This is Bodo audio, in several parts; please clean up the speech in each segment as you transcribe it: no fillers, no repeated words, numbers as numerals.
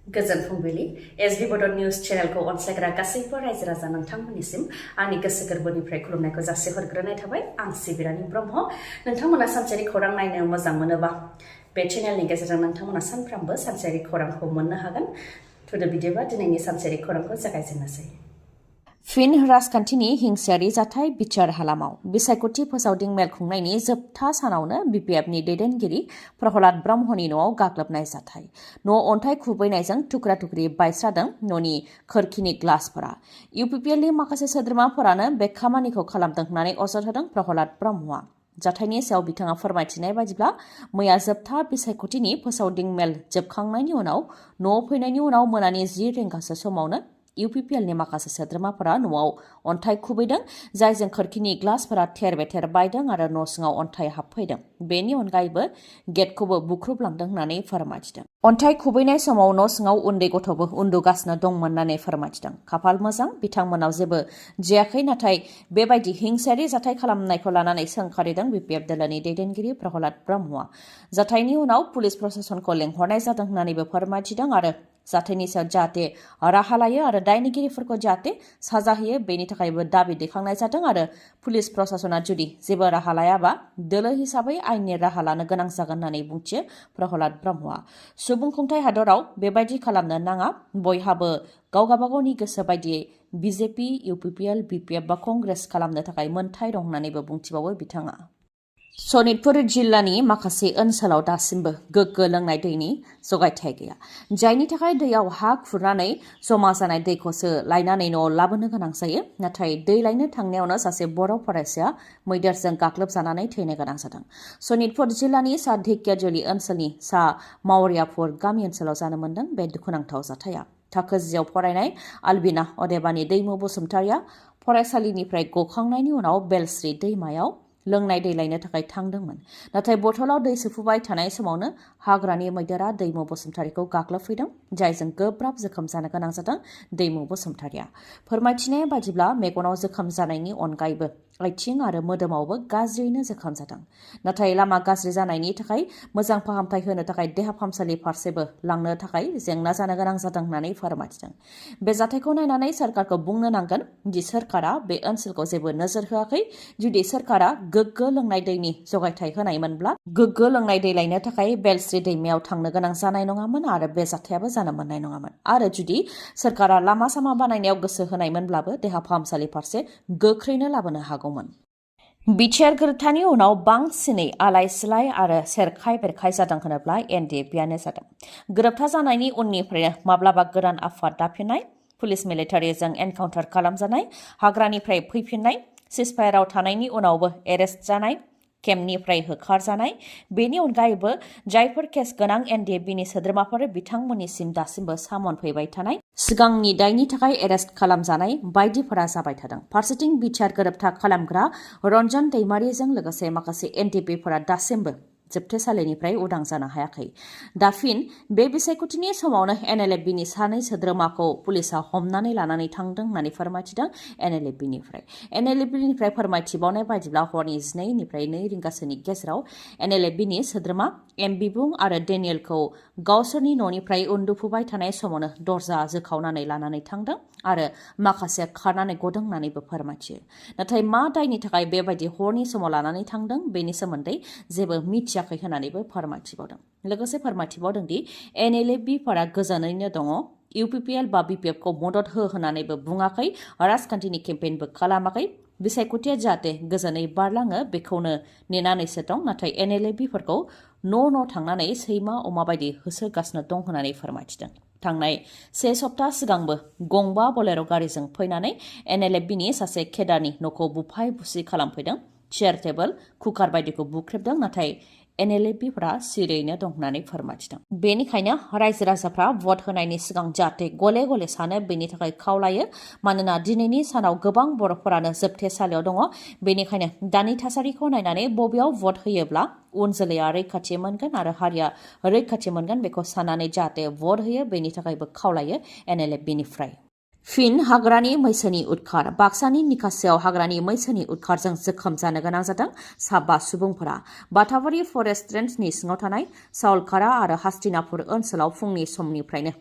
गोजोन फुंबिलि एसबी बड निउज चेनेलखौ अनसायग्रा गासैबो रायजो राजा नोंथांमोननिसिम आंनि गोसो गोरबोनिफ्राय खुलुमनायखौ जासिहरग्रोनाय थाबाय आं सिबि रानी ब्रह्म नोंथांमोना सानसेयारि खौरां नायनो मोजां मोनोबा बे चेनेलनि गेजेरजों नोंथांमोना सानफ्रामबो सानसेयारि खौरांखौ मोननो हागोन थुदो बिदिबा दिनैनि सानसेयारि खौरांखौ जागायजेननोसै फिन राजखान्थिनि हिंसायारि जाथाय बिचार हालामाव बिसायख'थि फोसावदिं मेल खुंनायनि जोबथा सानावनो बिपिएफनि दैदेनगिरि प्रहलाद ब्रह्मनि न'आव गाग्लोबनाय जाथाय न' अन्थाइ खुबैनायजों थुख्रा थुख्रि बायस्रादों न'नि खोरखिनि ग्लासफोरा इउपिपिएलनि माखासे सोद्रोमाफोरानो बे खामानिखौ खालामदों होननानै अजद होदों प्रहलाद ब्रह्मआ जाथायनि सायाव बिथाङा फोरमायथिनाय बायदिब्ला मैया जोबथा बिसायख'थिनि फोसावदिं मेल जोबखांनायनि उनाव न'आव फैनायनि उनाव मोनानि 10 रिंगासो समावनो UPPLनि माखासे सोद्रोमाफोरा न'आव अन्थाइ खुबैदों जायजों खोरखिनि ग्लासफोरा थेर बेथेर बायदों आरो न' सिङाव अन्थाइ हाबफैदों बेनि अनगायैबो गेटखौबो बुख्रुबलांदों होननानै फोरमायथिदों अन्थाइ खुबैनाय समाव न' सिङाव उन्दै गथ'बो उन्दुगासिनो दंमोन होननानै फोरमायथिदों खाफाल मोजां बिथांमोनाव जेबो जायाखै नाथाय बेबायदि हिंसायारि जाथाय खालामनायखौ लानानै सोंखारिदों BPF दोलोनि दैदेनगिरि प्रहलाद ब्रह्मआ जाथायनि उनाव पुलिस प्रशासनखौ लेंहरनाय जादों होननानैबो फोरमायथिदों आरो जाथायनि सायाव जाहाथे राहा लायो आरो दायनिगिरिफोरखौ जाहाथे साजा होयो बेनि थाखायबो दाबि दैखांनाय जादों आरो पुलिस प्रशासना जुदि जेबो राहा लायाबा दोलो हिसाबै आयेननि राहा लानो गोनां जागोन होननानै बुंथियो प्रहलाद ब्रह्मआ सुबुं खुंथाय हादराव बेबायदि खालामनो नाङा बयहाबो गावगाबागावनि गोसो बायदियै बिजेपि UPPL BPF बा कंग्रेस खालामनो थाखाय मोन्थाय दं होननानैबो बुंथिबावो बिथाङा सनितपुर जिल्लानि माखासे ओनसोलाव दासिमबो गोग्गो लोंनाय दैनि जगायथाय गैया जायनि थाखाय दैयाव हा खुरनानै जमा जानाय दैखौसो लायनानै न'आव लाबोनो गोनां जायो नाथाय दै लायनो थांनायावनो सासे बर' फरायसाया मैदेरजों गाग्लोबजानानै थैनो गोनां जादों सनितपुर जिल्लानि सा ढेकियाजुलि ओनसोलनि सा मावरियापुर गामि ओनसोलाव जानो मोन्दों बे दुखुनांथाव जाथाया थाखो 10आव फरायनाय आलबिना अदेबानि दैमु बसुमतारिया फरायसालिनिफ्राय गखांनायनि उनाव बेलस्रि दैमायाव लोंनाय दै लायनो थाखाय थांदोंमोन नाथाय बथलाव दै सोफुबाय थानाय समावनो हाग्रानि मैदेरा दैमु बसुमतारिखौ गाग्लोबफैदों जायजों गोब्राब जोखोम जानो गोनां जादों दैमु बसुमतारिया फोरमायथिनाय बादिब्ला मेगनाव जोखोम जानायनि अनगायैबो आथिं आरो मोदोमावबो गाज्रियैनो जोखोम जादों नाथाय लामा गाज्रि जानायनि थाखाय मोजां फाहामथाय होनो थाखाय देहा फाहामसालि फारसेबो लांनो थाखाय जेंना जानो गोनां जादों होननानै फोरमायथिदों बे जाथायखौ नायनानै सरकारखौ बुंनो नांगोन दि सरकारा बे ओनसोलखौ जेबो नोजोर होआखै जुदि सरकारा गोग्गो लोंनाय दैनि जगायथाय होनायमोनब्ला गोग्गो लोंनाय दै लायनो थाखाय बेलस्रि दैमायाव थांनो गोनां जानाय नङामोन आरो बे जाथायाबो जानो मोननाय नङामोन आरो जुदि सरकारा लामा सामा बानायनायाव गोसो होनायमोनब्लाबो देहा फाहामसालि फारसे गोख्रैनो लाबोनो हागौमोन बिटिआर गोरोबथानि उनाव बांसिनै आलाय सिलाय आरो सेरखाय बेरखाय जादों होनोब्ला NDPआनो जादों गोरोबथा जानायनि उननिफ्रायनो माब्लाबा गोदान आफाद दाफिननाय पुलिस मिलिटारिजों एनकाउन्टार खालामजानाय हाग्रानिफ्राय फैफिननाय सिजफायाराव थानायनि उनावबो एरेस्ट जानाय केम्पनिफ्राय होखारजानाय बेनि अनगायैबो जायफोर केस गोनां NDPनि सोद्रोमाफोर बिथांमोननिसिम दासिमबो सामन फैबाय थानाय सिगांनि दायनि थाखाय एरेस्ट खालामजानाय बायदिफोरा जाबाय थादों फारसेथिं बिटिआर गोरोबथा खालामग्रा रन्जन दैमारिजों लोगोसे माखासे NDPफोरा दासिमबो जोबथेसालिनिफ्राय उदां जानो हायाखै दा फिन बे बिसायख'थिनि समावनो NLFBनि सानै सोद्रोमाखौ पुलिसा हमनानै लानानै थांदों होननानै फोरमायथिदों NLFBनिफ्राय फोरमायथिबावनाय बायदिब्ला हरनि 12 निफ्राय 2 रिंगासोनि गेजेराव NLFBनि सोद्रोमा एम बिबुं आरो डेनियेलखौ गावसोरनि न'निफ्राय उन्दुफुबाय थानाय समावनो दरजा जोखावनानै लानानै थांदों आरो माखासे खारनानै गदों होननानैबो फोरमायथियो नाथाय मा दायनि थाखाय बेबायदि हरनि समाव लानानै थांदों बेनि सोमोन्दै जेबो मिथियाखै होननानैबो फोरमायथिबावदों लोगोसे फोरमायथिबावदों दि NLFBफोरा गोजानैनो दङ UPPL बा BPFखौ मदद होनानैबो बुङाखै राजखान्थिनि केम्पेइनबो खालामाखै बिसायख'थिया जाहाथे गोजोनै बारलाङो बेखौनो नेनानैसो दं नाथाय NLFBफोरखौ न' थांनानै सैमा अमा बायदि होसोगासिनो दं होननानै फोरमायथिदों थांनाय 1 सप्ता सिगांबो गंबा बोलेर' गारिजों फैनानै NLFBनि सासे केडारनि न'खौ बुफाय बुसि खालामफैदों चेयार टेबोल कुकार बायदिखौ बुख्रेबदों नाथाय NLFBफोरा सिरियैनो दं होननानै फोरमायथिदों बेनिखायनो रायजो राजाफ्रा भट होनायनि सिगां जाहाथे गले गले सानो बेनि थाखाय खावलायो मानोना दिनैनि सानाव गोबां बर'फोरानो जोबथेसालियाव दङ बेनिखायनो दानि थासारिखौ नायनानै बबेयाव भट होयोब्ला उन जोलैया रैखाथि मोनगोन आरो हारिया रैखाथि मोनगोन बेखौ साननानै जाहाथे भट होयो बेनि थाखायबो खावलायो NLFBनिफ्राय फिन हाग्रानि मैसोनि उदखार बाक्सानि निकासियाव हाग्रानि मैसोनि उदखारजों जोखोम जानो गोनां जादों साबा सुबुंफोरा बाथाबारि फरेस्ट रेन्जनि सिङाव थानाय साउलकारा आरो हास्तिनापुर ओनसोलाव फुंनि समनिफ्रायनो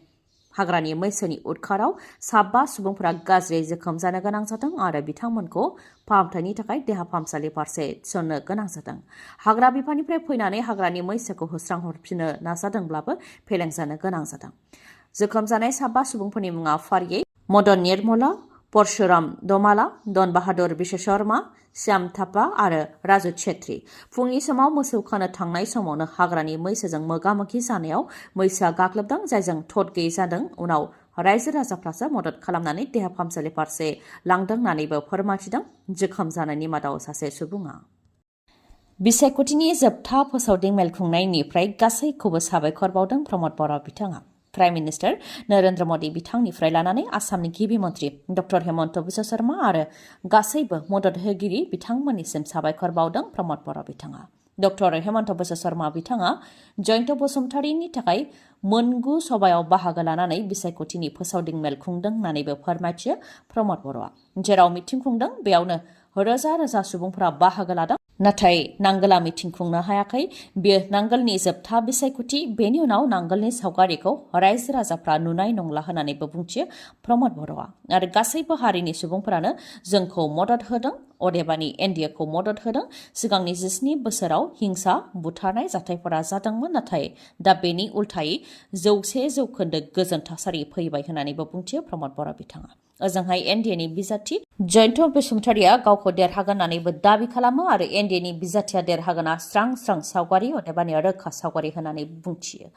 हाग्रानि मैसोनि उदखाराव साबा सुबुंफोरा गाज्रि जोखोम जानो गोनां जादों आरो बिथांमोनखौ फाहामथायनि थाखाय देहा फाहामसालि फारसे थिसननो गोनां जादों। हाग्रा बिफाननिफ्राय फैनानै हाग्रानि मैसोखौ होस्रांहरफिननो नाजादोंब्लाबो फेलें जानो गोनां जादों। जोखोम जानाय साबा सुबुंफोरनि मुङा फारियै मदन निर्मला, परशुराम दमाला, दन बाहादुर विश्वशर्मा, श्याम थापा आरो राजु छेत्री। फुंनि समाव मोसौ खानो थांनाय समावनो हाग्रानि मैसोजों मोगा-मोगि जानायाव मैसोआ गाग्लोबदों, जायजों थद गैयै जादों। उनाव रायजो राजाफ्रासो मदद खालामनानै देहा फाहामसालि फारसे लांदों होननानैबो फोरमायथिदों जोखोम जानायनि मादाव सासे सुबुङा। बिसायख'थिनि जोबथा फोसावदिं मेल खुंनायनिफ्राय गासैखौबो साबायखर बावदों प्रमद बर' बिथाङा। प्राइम मिनिस्टार नरेन्द्र मदि बिथांनिफ्राय लानानै आसामनि गिबि मन्त्रि डक्टर हेमन्त बिश्व शर्मा आरो गासैबो मदद होगिरि बिथांमोननिसिम साबायखर बावदों प्रमद बर' बिथाङा। डक्टर हेमन्त बिश्व शर्मा बिथाङा जयन्त बसुमतारीनि थाखाय मोनगु सभायाव बाहागो लानानै बिसायख'थिनि फोसावदिं मेल खुंदों होननानैबो फोरमायथियो प्रमद बर'आ। जेराव मिटिं खुंदों बेयावनो रोजा रोजा सुबुंफोरा बाहागो लादों। नाथाय नांगोला मिटिं खुंनो हायाखै। बेयो नांगोलनि जोबथा बिसायख'थि। बेनि उनाव नांगोलनि सावगारिखौ रायजो राजाफ्रा नुनाय नंला होननानैबो बुंथियो प्रमद बर'आ। आरो गासैबो हारिनि सुबुंफोरानो जोंखौ मदद होदों, अदेबानि एनडिएखौ मदद होदों। सिगांनि 17 बोसोराव हिंसा बुथारनाय जाथायफोरा जादोंमोन, नाथाय दा बेनि उल्थायै 100% गोजोन थासारि फैबाय होननानैबो बुंथियो प्रमद बर' बिथाङा। ओजोंहाय एनडिएनि बिजाथि जयन्त बसुमतारीया गावखौ देरहागोन होननानैबो दाबि खालामो आरो एनडिएनि बिजाथिया देरहागोना स्रां स्रां सावगारि अदेबानि रोखा सावगारि होननानै बुंथियो।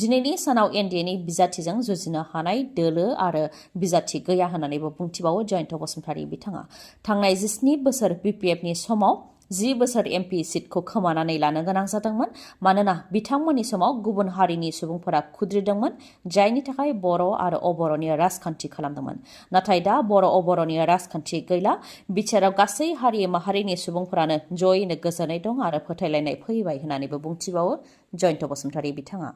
दिनैनि सानाव एनडिएनि बिजाथिजों जुजिनो हानाय दोलो आरो बिजाथि गैया होननानैबो बुंथिबावो जयन्त बसुमतारी बिथाङा। थांनाय 17 बोसोर बिपिएफनि समाव 10 बोसोर एमपि सिटखौ खोमानानै लानो गोनां जादोंमोन, मानोना बिथांमोननि समाव गुबुन हारिनि सुबुंफोरा खुद्रिदोंमोन, जायनि थाखाय बर' आरो अबर'नि राजखान्थि खालामदोंमोन। नाथाय दा बर' अबर'नि राजखान्थि गैला। बिचाराव गासै हारि माहारिनि सुबुंफोरानो जयैनो गोजोनै दं आरो फोथायलायनाय फैबाय होननानैबो बुंथिबावो जयन्त बसुमतारी बिथाङा।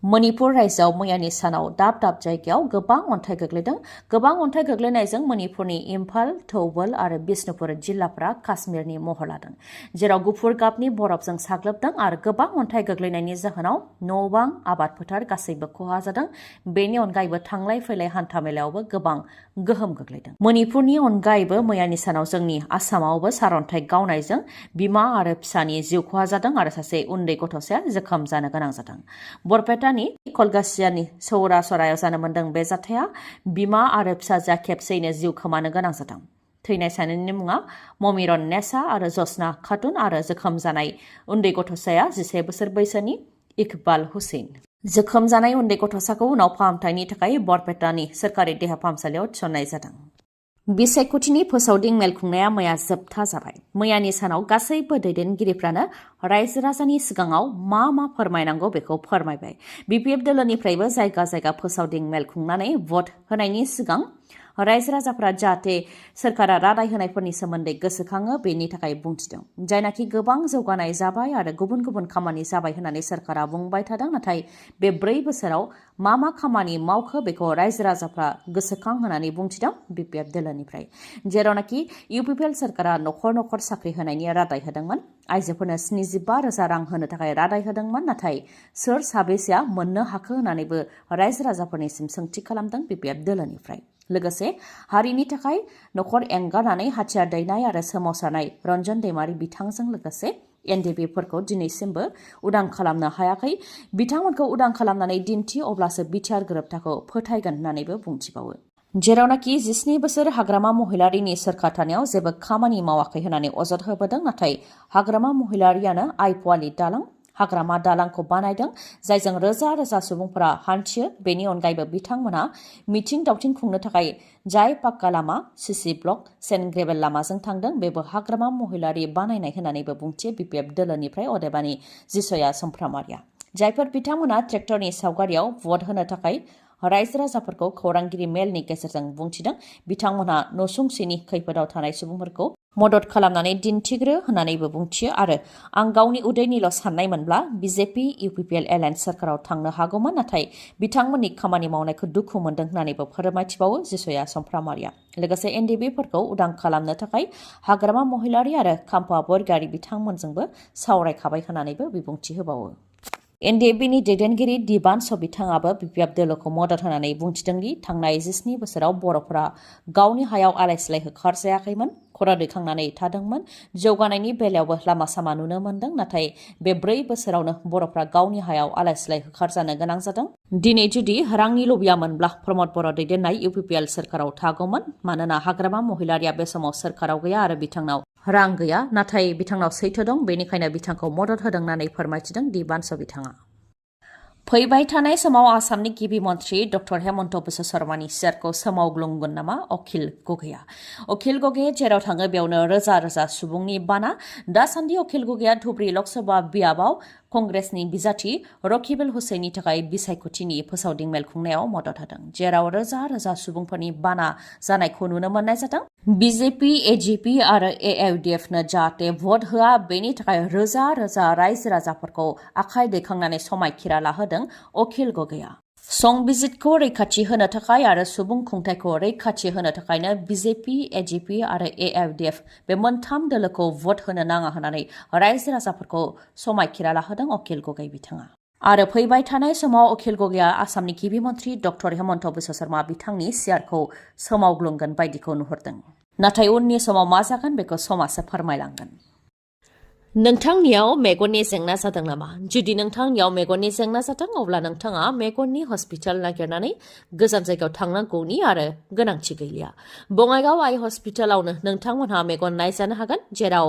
मणिपुर रायजोआव मैयानि सानाव दाब दाब जायगायाव गोबां अन्थाइ गोग्लैदों। गोबां अन्थाइ गोग्लैनायजों मणिपुरनि इम्फाल, थौबल आरो बिष्णुपुर जिल्लाफ्रा काश्मीरनि महर लादों, जेराव गुफुर गाबनि बरफजों साग्लोबदों आरो गोबां अन्थाइ गोग्लैनायनि जाहोनाव न'-बां, आबाद फोथार गासैबो खहा जादों। बेनि अनगायैबो थांलाय फैलाय हान्था मेलायावबो गोबां गोहोम गोग्लैदों। मणिपुरनि अनगायैबो मैयानि सानाव जोंनि आसामावबो सारअन्थाइ गावनायजों बिमा आरो फिसानि जिउ खहा जादों आरो सासे उन्दै गथ'साया जोखोम जानो गोनां जादों। बरपेटानि कलगासियानि सौरासरायाव जानो मोन्दों बे जाथाया। बिमा आरो फिसाजोआ खेबसेयैनो जिउ खोमानो गोनां जादों। थैनाय सानैनि मुङा ममिरन नेसा आरो जसना खातुन आरो जोखोम जानाय उन्दै गथ'साया 11 बोसोर बैसोनि इकबाल हुसैन। जोखोम जानाय उन्दै गथ'साखौ उनाव फाहामथायनि थाखाय बरपेटानि सोरखारि देहा फाहामसालियाव थिसननाय जादों। बिसायख'थिनि फोसावदिं मेल खुंनाया मैया जोबथा जाबाय। मैयानि सानाव गासैबो दैदेनगिरिफ्रानो रायजो राजानि सिगाङाव मा मा फोरमायनांगौ बेखौ फोरमायबाय। बिपिएफ दोलोनिफ्रायबो जायगा जायगा फोसावदिं मेल खुंनानै भट होनायनि सिगां रायजो राजाफ्रा जाहाथे सोरखारा रादाय होनायफोरनि सोमोन्दै गोसोखाङो बेनि थाखाय बुंथिदों। जायनाखि गोबां जौगानाय जाबाय आरो गुबुन गुबुन खामानि जाबाय होननानै सोरखारा बुंबाय थादों, नाथाय बे 4 बोसोराव मा मा खामानि मावखो बेखौ रायजो राजाफ्रा गोसोखां होननानै बुंथिदों बिपिएफ दोलोनिफ्राय। जेरावनाखि UPPL सोरखारा न'खर न'खर साख्रि होनायनि रादाय होदोंमोन, आइजोफोरनो 75,000 रां होनो थाखाय रादाय होदोंमोन, नाथाय सोर साबेसेया मोननो हाखो होननानैबो रायजो राजाफोरनिसिम सोंथि खालामदों बिपिएफ दोलोनिफ्राय। लोगोसे हारिनि थाखाय न'खर एंगारनानै हाथियार दैनाय आरो सोमावसारनाय रन्जन दैमारि बिथांजों लोगोसे एनडिएफबिफोरखौ दिनैसिमबो उदां खालामनो हायाखै। बिथांमोनखौ उदां खालामनानै दिन्थि, अब्लासो बिटिआर गोरोबथाखौ फोथायगोन होननानैबो बुंथिबावो। जेरावनाखि 17 बोसोर हाग्रामा महिलारीनि सोरखार थानायाव जेबो खामानि मावाखै होननानै अजद होबोदों, नाथाय हाग्रामा महिलारीयानो आइपुवालि दालां हाग्रामा दालांखौ बानायदों, जायजों रोजा रोजा सुबुंफोरा हान्थियो। बेनि अनगायैबो बिथांमोना मिथिं दावथिं खुंनो थाखाय जाय पाक्का लामा, सिसि ब्लक, सेन्ट ग्रेभेल लामाजों थांदों, बेबो हाग्रामा महिलारी बानायनाय होननानैबो बुंथियो बिपिएफ दोलोनिफ्राय अदेबानि जिसया समफ्रामारिया। जायफोर बिथांमोना ट्रेक्टरनि सावगारियाव भट होनो थाखाय रायजो राजाफोरखौ खौरांगिरि मेलनि गेजेरजों बुंथिदों, बिथांमोनहा नसुंसेनि खैफोदाव थानाय सुबुंफोरखौ मदद खालामनानै दिन्थिग्रो होननानैबो बुंथियो आरो आं गावनि उदैनिल' साननायमोनब्ला बिजेपि UPPL एलायन्स सोरखाराव थांनो हागौमोन, नाथाय बिथांमोननि खामानि मावनायखौ दुखु मोनदों होननानैबो फोरमायथिबावो जिसया समफ्रामारिया। लोगोसे एनडिएफबिफोरखौ उदां खालामनो थाखाय हाग्रामा महिलारी आरो खाम्फा बरगयारी बिथांमोनजोंबो सावरायखाबाय होननानैबो बिबुंथि होबावो। एनडिएफबिनि दैदेनगिरि दिबान बिथाङाबो बिपिएफ दोलोखौ मदद होनानै बुंथिदोंदि थांनाय 17 बोसोराव बर'फोरा गावनि हायाव आलाय-सिलाय होखारजायाखैमोन, खरा दैखांनानै थादोंमोन, जौगानायनि बेलायावबो लामा सामा नुनो मोनदों। नाथाय बे 4 बोसोरावनो बर'फोरा गावनि हायाव आलाय-सिलाय होखारजानो गोनां जादों। दिनै जुदि रांनि लबियामोनब्ला प्रमद बर' दैदेननाय UPPL सोरखाराव थागौमोन। मानोना हाग्रामा महिलारिया बे समाव सोरखाराव गैया आरो बिथांनाव रां गैया, नाथाय बिथांनाव सैथो दं, बेनिखायनो बिथांखौ मदद होदों होननानै फोरमायथिदों दिबान बिथाङा। फैबाय थानाय समाव आसामनि गिबि मन्थ्रि डक्टर हेमन्त बिश्व शर्मानि सियारखौ सोमावग्लुंगोन नामा अखिल गगैया? अखिल गगैया जेराव थाङो बेयावनो रोजा रोजा सुबुंनि बाना। दासान्दि अखिल गगैया धुबरी लकसभा बियाबाव कंग्रेसनि बिजाथि रकिबुल हुसैननि थाखाय बिसायख'थिनि फोसावदिं मेल खुंनायाव मदद होदों, जेराव रोजा रोजा सुबुंफोरनि बाना जानायखौ नुनो मोननाय जादों। बिजेपि, एजिपि आरो एआइडिएफनो जाहाथे भट होआ बेनि थाखाय रोजा रोजा रायजो राजाफोरखौ आखाइ दैखांनानै समायखिरा लाहोदों अखिल गगैया। संबिजितखौ रैखाथि होनो थाखाय आरो सुबुं खुंथायखौ रैखाथि होनो थाखायनो बिजेपि, एजिपि आरो एआइडिएफ बे मोनथाम दोलोखौ भट होनो नाङा होननानै रायजो राजाफोरखौ समायखिरा लाहोदों अखिल गगै बिथाङा। आरो फैबाय थानाय समाव अखिल गगैया आसामनि गिबि मन्थ्रि डक्टर हेमन्त बिश्व शर्मा बिथांनि सियारखौ सोमावग्लुंगोन बायदिखौ नुहुरदों। नाथाय उननि समाव मा जागोन बेखौ समासो फोरमायलांगोन। नोंथांनियाव मेगननि जेंना जादों नामा? जुदि नोंथांनियाव मेगननि जेंना जादों अब्ला नोंथाङा मेगननि हस्पिटाल नागिरनानै गोजान जायगायाव थांनांगौनि आरो गोनांथि गैलिया। बङाइगाव आइ हस्पिटालावनो नोंथांमोनहा मेगन नायजानो हागोन, जेराव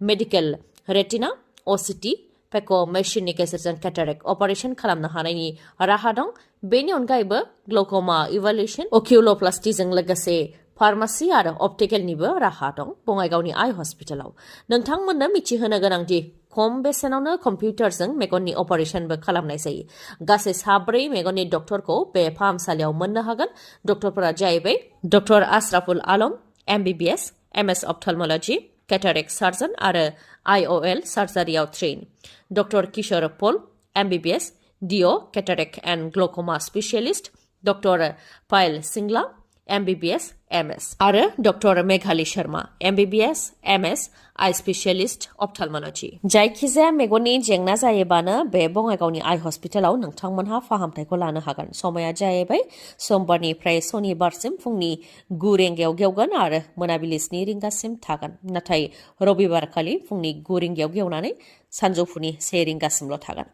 मेडिकेल, रेटिना, ओसिटि, पेक' मेसिननि गेजेरजों केटारेक्ट अपारेशन खालामनो हानायनि राहा दं। बेनि अनगायैबो ग्ल'क'मा इभालुएसन, अकिउल'प्लास्टिजों लोगोसे फार्मासि आरो अप्टिकेलनिबो राहा दं बङाइगावनि आइ हस्पिटालाव। नोंथांमोननो मिथिहोनो गोनांदि खम बेसेनावनो कम्पिउटारजों मेगननि अपारेशनबो खालामनाय जायो। गासै 4 मेगननि डक्टरखौ बे फाहामसालियाव मोननो हागोन। डक्टरफोरा जाहैबाय doctor Ashraful Alam, MBBS, MS ophthalmology, cataract surgeon आरो IOL सार्जारियाव train, doctor Kishore Pal, MBBS, DO, cataract and glaucoma specialist, doctor Payal Singla, MBBS, MS आरो doctor Meghali Sharma, MBBS, MS, eye specialist ophthalmology. जायखिजाया मेगननि जेंना जायोबानो बे बङाइगावनि आइ हस्पिटालाव नोंथांमोनहा फाहामथायखौ लानो हागोन। समाया जाहैबाय समबारनिफ्राय सनिबारसिम फुंनि 9 रिंगायाव गेवगोन आरो मोनाबिलि 7 रिंगासिम थागोन। नाथाय रबिबारखालि फुंनि 9 रिंगायाव गेवनानै सानजौफुनि 1 रिंगासिमल' थागोन।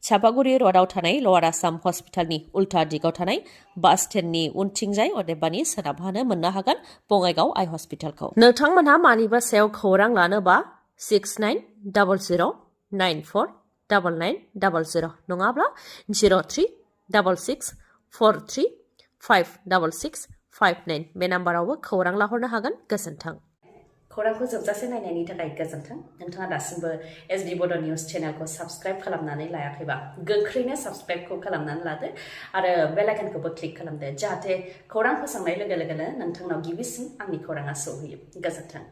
चापागुरि र'डआव थानाय लवार आसाम हस्पिटालनि उल्था दिगाव थानाय बास स्टेन्डनि उनथिंजाय अदेबानि सोनाबहानो मोननो हागोन बङाइगाव आइ हस्पिटालखौ। नोंथांमोनहा मानिबा सायाव खौरां लानोबा 6900949900 नङाब्ला 0366435569 बे नाम्बारावबो खौरां लाहरनो हागोन। गोजोन्थों। खौरांखौ जोबजासे नायनायनि थाखाय गोजोन्थों। नोंथाङा दासिमबो SD बड' निउस चेनेलखौ साबस्क्राइब खालामनानै लायाखैबा गोख्रैनो साबस्क्राइबखौ खालामनानै लादो आरो बेल आइकनखौबो क्लिक खालामदो, जाहाथे खौरां फोसावनाय लोगो लोगोनो नोंथांनाव गिबिसिन आंनि खौराङा सौहैयो। गोजोन्थों।